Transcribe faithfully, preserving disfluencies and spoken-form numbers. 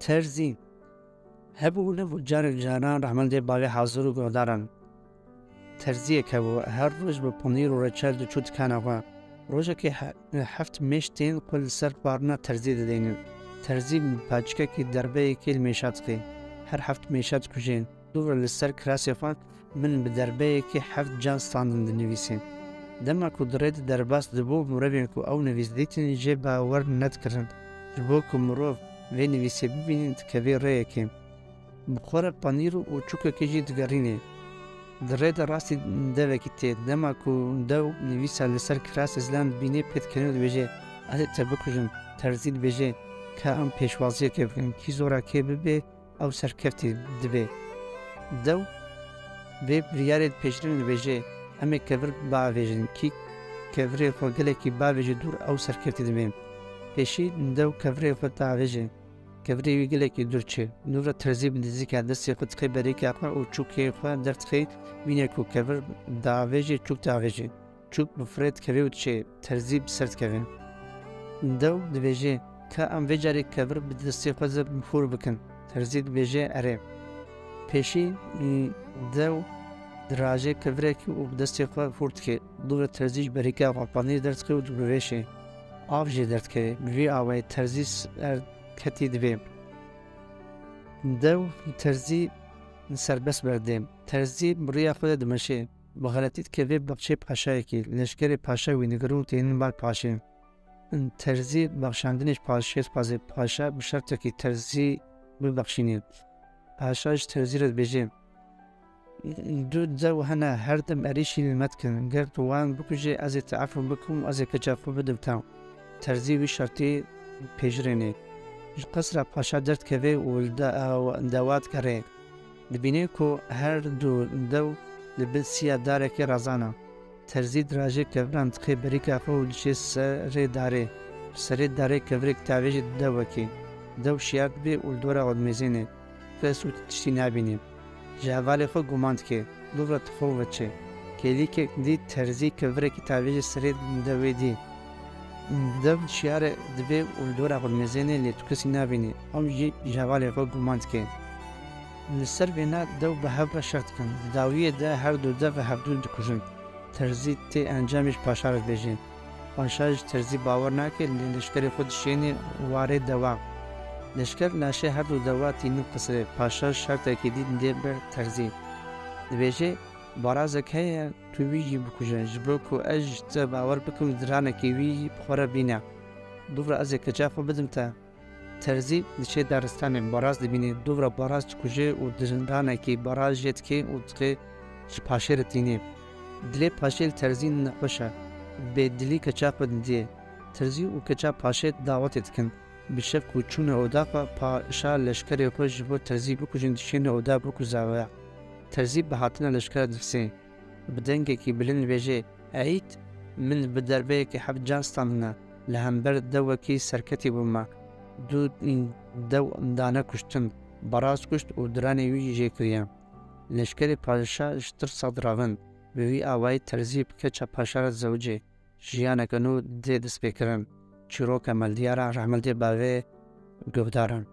Terzî. Hebû û nebû, carek caran rehmendê bavê hazir û guhdaran. Terziyek hebû, her roj bi panîr û reçel diçû dikana xwe. Rojekê he-, heft mêş tên xwe li ser xwarina terzî didênin. Terzî bi paçikekî derbeyekê li mêşa dixê. Her heft mêşa dikujê. Dû re li ser kirasê xwe "Min bi derbeyekê heft can standin" dinivîsî. Dema ku di rê de derbas dibû, mirovên ku ew nivîs dîtin jê bawer nedikirin. Ji bo ku mirov vê nivîsê bibînin, dikevê rêyekê. Bi xwe re panîr û çûkekê jî digerînê. Di rê de rastî devekî tê. Dema ku dew nivîsa li ser kirasê zilam dibînê, pê dikene û dibêje, "Ez ê te bikujim." Terzî dibêje, "Ka em pêşwaziyekê bikin. Kî zora kê bibe, ew serkeftî dibe." Dew vê biryarê dipejirîne, dibêje, "Em ê kevir biavêjin. Kî kevirê xwe gelekî biavêje dûr, ew serkeftî dibe." Pêşî dew kevirê xwe diavêje. Kevirê wî gelekî dûr çê. Dû re terzî bi nêzîka destê xwe dixê berîka xwe û çûkê xwe derdixê, bîne ku kevir diavêje, çûk diavêje. Çûk bi firê dikeve û diçê, terzî bi ser dikeve. Dew dibêje, "Ka em vê carê kevir bi destê xwe de hûr bikin." Terzî dibêje, "Erê." Pêşî, m, dew diraje kevirekî û bi destê xwe hûr dike. Dû re terzî ji berîka xwe panîr derdixê û dibivêşe. Av jê derdikeve. Bi vî awayî terzî serketî dibe. Dew terzî serbest berdê. Terzî bi rêya xwe de dimeşê. Bi xeletî dikeve baxçeyê paşayekî. Leşkerê paşa wî digirin û tênin bal paşê. Terzî baxşandinê ji paşê dixwaze. Paşa bi şertekî terzî bibexşînê. Paşa ji terzî re dibêje, "Du dew hene, her dem êrîşî li me dikin. Ger tu wan bikujê, ez ê te efû bikim û ez ê keça xwe bidim te." Terzî wî şertî pejirêne. Ji qesra paşa derdikeve û li de-, dewa digere. Dibîne ku her du dew li bin siya darekê rezan e. Terzî dirajê keviran dixê berîka xwe û diçe serê darê. Bi serê darê kevirek diavêje dewekê. Dew şiyar dibe û li dora xwe dimêzêne. Kes û tiştî nabîne. Ji hevalê xwe guman dike. Dû re dixwe ve çi. Kêlîkek dî terzî kevirekî diavêje serê dewê dî. Dew şiyar dibe û li dora xwe dimêzêne, lê tu kesî nabîne. Ew jî ji hevalê xwe guman dike. Li ser vêna dew bi hev re şer dikin. Di dawiyê de her du dev hevdû dikujin. Terzî tê encamê ji paşa re dibêje. Paşa ji terzî bawer nake, lê leşkerê xwe dişêne warê dewa. Leşker laşê her du dewa tînin qisrê. Paşa şertekî dî didê ber terzî. Dibêje, "Barazek heye, tu wî jî bikuje, ji bo ku ez ji te bawer bikim, diranekî wî jî bi xwe re bîne. Dû re ez ê keça xwe bidim te." Terzî diçe daristanê, baraz dibîne, dû re baraz dikuje û diranekî baraz jê dike û dixê ji paşê re tînê. Dilê paşê li terzî nexweş e. Bêdilî keça xwe didiyê. Terzî û keça paşê dawetê dikin. Bi şev ku çûne oda xwe, paşa leşkerê xwe ji bo terzî bikujin dişêne oda bo ku zawe. Terzî bi hatina leşkera difisê. Bi dengekî bilind dibêje, "Eyît, min bi derbeyekê heft can standine, li hember dewekî serketî bûme. Du dew dane kuştin, baraz kuşt û diranê wî jî jê kiriye." Leşkerê paşa ji tirsa diravin. Bi vî awayî terzî bi keça paşa re dizewicê. Jiyaneke nû dê destpêkirin. Çîroka me li diyar e, rehmetê bavê guhdaran.